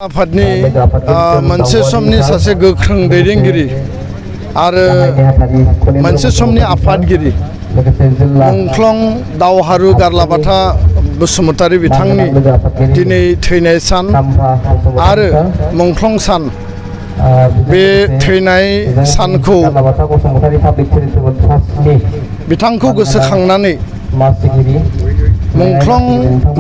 आफादनि मोनसे समनि सासे गोख्रों दैदेनगिरि आरो मोनसे समनि आफादगिरि मुंख्लं दावहारु गारलाबाथा बसुमतारी बिथांनि दिनै थैनाय सान आरो मुंख्लं सान बे थैनाय सानखौ बिथांखौ गोसोखांनानै मुंख्लं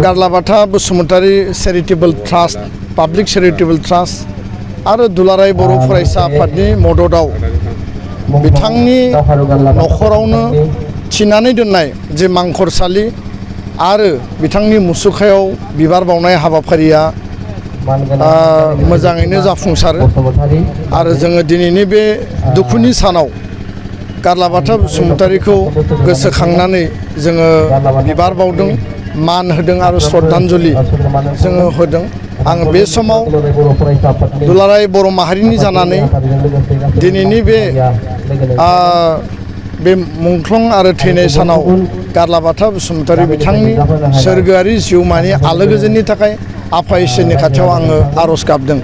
गारलाबाथा Basumatary charitable trust public charitable trust आरो दुलाराय बर' फरायसा आफादनि मददाव बिथांनि न'खरावनो थिनानै दोननाय जे मांखरसालि आरो बिथांनि मुसुखायाव बिबार बावनाय हाबाफारिया मोजाङैनो जाफुंसारो आरो जोङो दिनैनि बे दुखुनि सानाव गारलाबाथा बसुमतारीखौ गोसोखांनानै जोङो बिबार बावदों मान होदों आरो श्रद्धांजलि जोङो होदों। आं बे समाव दुलाराय बर' माहारिनि जानानै दिनैनि बे मुंख्लं आरो थैनाय सानाव गारलाबाथा बसुमतारी बिथांनि सोरगोआरि जिउमानि आलो गोजोननि थाखाय आफा इसोरनि खाथियाव आङो आर'ज गाबदों।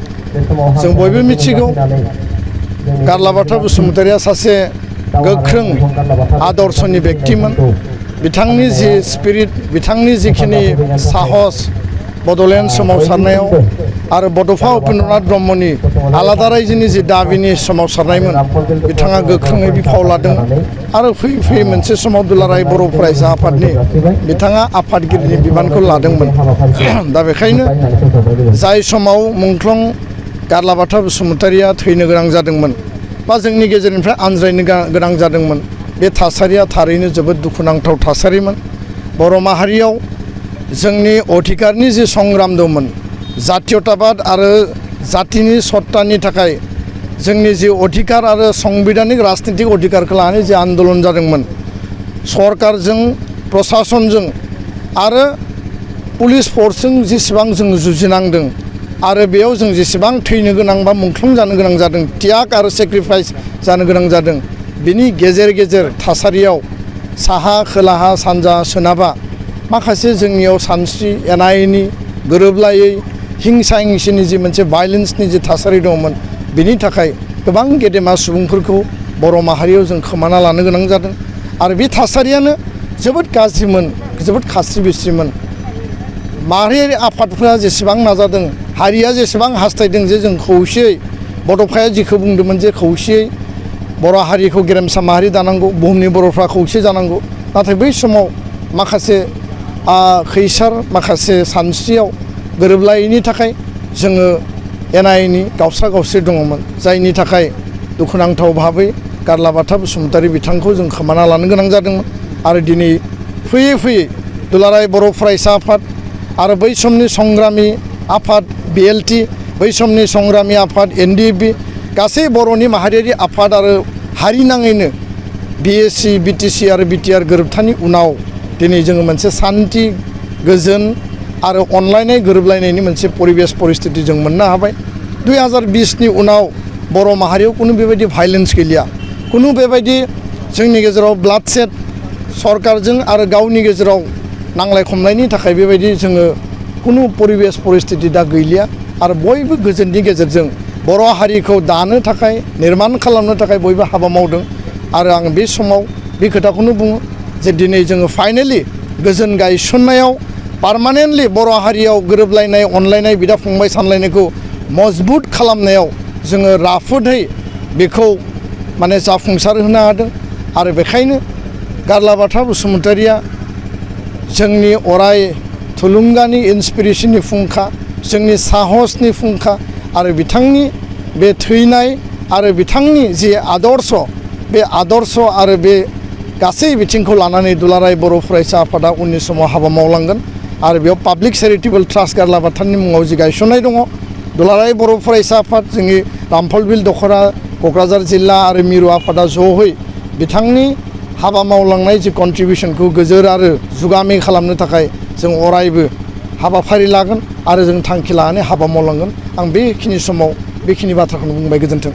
जों बयबो मिथिगौ गारलाबाथा बसुमतारीया सासे गोख्रों आदर्शनि व्यक्तिमोन। बिथांनि जि स्पिरिट बिथांनि जिखिनि साहस बड'लेण्ड सोमावसारनायाव आरो बड'फा उपेन्द्रनाथ ब्रह्मनि आलादा रायजोनि जि दाबिनि सोमावसारनायमोन बिथाङा गोख्रोङै बिफाव लादों आरो फैयै फैयै मोनसे समाव दुलाराय बर' फरायसा आफादनि बिथाङा आफादगिरिनि बिबानखौ लादोंमोन। दा बेखायनो जाय समाव मुंख्लं गारलाबाथा बसुमतारीया थैनो गोनां जादोंमोन बा जोंनि गेजेरनिफ्राय आनज्रायनो गोनां जादोंमोन बे थासारिया थारैनो जोबोद दुखुनांथाव थासारिमोन। बर' माहारियाव जोंनि अधिकारनि जि संग्राम दंमोन जातीयताबाद आरो जातिनि सत्तानि थाखाय जोंनि जि अधिकार आरो संबिधानिक राजनितिक अधिकारखौ लानानै जि आन्दलन जादोंमोन सरकारजों प्रशासनजों आरो पुलिस फर्सजों जेसेबां जों जुजिनांदों आरो बेयाव जों जेसेबां थैनो गोनां बा मुंख्लं जानो गोनां जादों त्याग आरो सेक्रिफाइस जानो गोनां जादों बिनि गेजेर गेजेर थासारियाव साहा खोलाहा सानजा सोनाबा माखासे जोंनियाव सानस्रि एना एनि गोरोबलायै हिंसा हिंसिनि जि मोनसे भायलेन्सनि जि थासारि दंमोन बिनि थाखाय गोबां गेदेमा सुबुंफोरखौ बर' माहारियाव जों खोमाना लानो गोनां जादों आरो बे थासारियानो जोबोद गाज्रिमोन जोबोद खास्रि बिस्रिमोन। माहारियारि आफादफोरा जेसेबां नाजादों हारिया जेसेबां हास्थायदों जे जों खौसेयै बड'फाया जिखौ बुंदोंमोन जे खौसेयै बर' हारिखौ गेरेमसा माहारि दानांगौ बुहुमनि बर'फ्रा खौसे जानांगौ नाथाय बै समाव माखासे खैसार माखासे सानस्रियाव गोरोबलायैनि थाखाय जोङो एना एनि गावस्रा गावस्रि दङमोन जायनि थाखाय दुखुनांथाव भाबै गारलाबाथा बसुमतारी बिथांखौ जों खोमाना लानो गोनां जादोंमोन आरो दिनै फैयै फैयै दुलाराय बर' फरायसा आफाद आरो बै समनि संग्रामि आफाद BLT बै समनि संग्रामि आफाद NDFB गासै बर'नि माहारियारि आफाद आरो हारिनाङैनो BSC BTC आरो BTR गोरोबथानि उनाव दिनै जोङो मोनसे सान्थि गोजोन आरो अनलायनाय गोरोबलायनायनि मोनसे परिबेस परिस्थिति जों मोननो हाबाय। 2020नि उनाव बर' माहारियाव खुनु बेबायदि भायलेन्स गैलिया खुनु बेबायदि जोंनि गेजेराव ब्लाडसेड सरकारजों आरो गावनि गेजेराव नांलाय खमलायनि थाखाय बेबायदि जोङो खुनु परिबेस परिस्थिति दा गैलिया आरो बयबो गोजोननि गेजेरजों बर' हारिखौ दानो थाखाय निर्माण खालामनो थाखाय बयबो हाबा मावदों आरो आं बे समाव बे खोथाखौनो बुङो जे दिनै जोङो फाइनेलि गोजोन गायसननायाव पार्मानेन्टलि बर' हारियाव गोरोबलायनाय अनलायनाय बिदा फंबाय सानलायनायखौ मजबुत खालामनायाव जोङो राफोदहै बेखौ माने जाफुंसार होनो हादों आरो बेखायनो गारलाबाथा बसुमतारीया जोंनि अराय थुलुंगानि इन्सपिरेसननि फुंखा जोंनि साहसनि फुंखा आरो बिथांनि बे थैनाय आरो बिथांनि जि आदर्श बे आदर्श आरो बे गासै बिथिंखौ लानानै दुलाराय बर' फरायसा आफादा उननि समाव हाबा मावलांगोन आरो बेयाव पाब्लिक चेरिटेबल ट्रास्ट गारलाबाथानि मुङाव जि गायसननाय दङ दुलाराय बर' फरायसा आफाद जोंनि मफलब दख'रा क'क्राझार जिल्ला आरो मिरु आफादा ज'है बिथांनि हाबा मावलांनाय जि कन्ट्रिबिउसनखौ गोजोर आरो जुगामि खालामनो थाखाय जों अरायबो हाबाफारि लागोन आरो जों थांखि लानानै हाबा मावलांगोन। आं बेखिनि समाव बेखिनि बाथ्राखौनो बुंबाय। गोजोन्थों।